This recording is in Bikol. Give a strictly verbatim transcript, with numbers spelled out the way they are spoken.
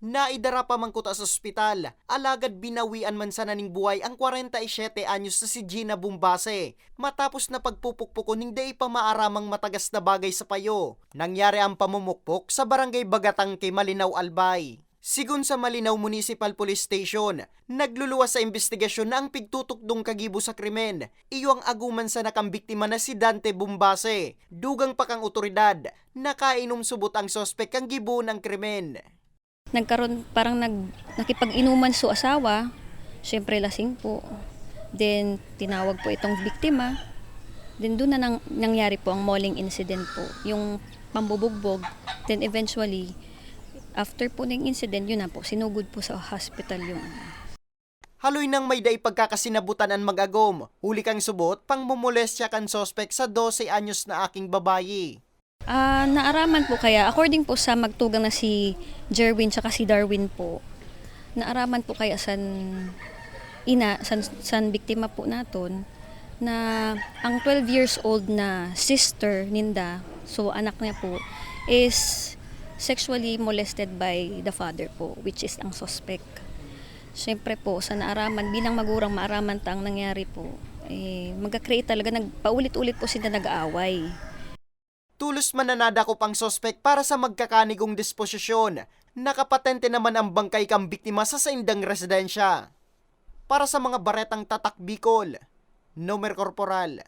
Naidara pa man kuta sa ospital, alagad binawian man sana ning buhay ang kwarenta y siyete anyos na si Gina Bumbase, matapos na pagpupukpukon ning dai pa maaramang matagas na bagay sa payo. Nangyari ang pamumukpok sa Barangay Bagatangke, Malinao, Albay. Sigon sa Malinao Municipal Police Station, nagluluwas sa imbestigasyon na ang pigtutukdong kagibo sa krimen iyo ang aguman sana kan biktima na si Dante Bumbase. Dugang pa kan otoridad, nakainom subot ang suspek kan gibohon an krimen. Nagkaroon, parang nag, nakipag-inuman so asawa, syempre lasing po. Then, tinawag po itong biktima. Then, doon na nang, nangyari po ang mauling incident po. Yung pambubugbog. Then, eventually, after po ng incident, yun na po, sinugod po sa hospital yung ano. Haloy nang may dai pagkakasinabutan an mag-agom, huli kan subot, pangmomolestya kan suspek sa dose anyos na aking babayi. Ah, naaraman po kaya, according po sa magtugang na si Jerwin tsaka si Darwin po, naaraman po kaya san ina, san, san biktima po naton, na ang twelve years old na sister ninda, so anak niya po, is sexually molested by the father po, which is ang suspect. Siyempre po, sa naaraman, bilang magurang, maaraman ta ang nangyari po, eh, magka-create talaga, nagpaulit-ulit po sila nag-aaway. Tulos man na nadakop ang suspek para sa magkakanigong disposisyon. Nakapatente naman ang bangkay kan biktima sa saindang residensya. Para sa mga baretang Tatak Bicol, Nomer Corporal.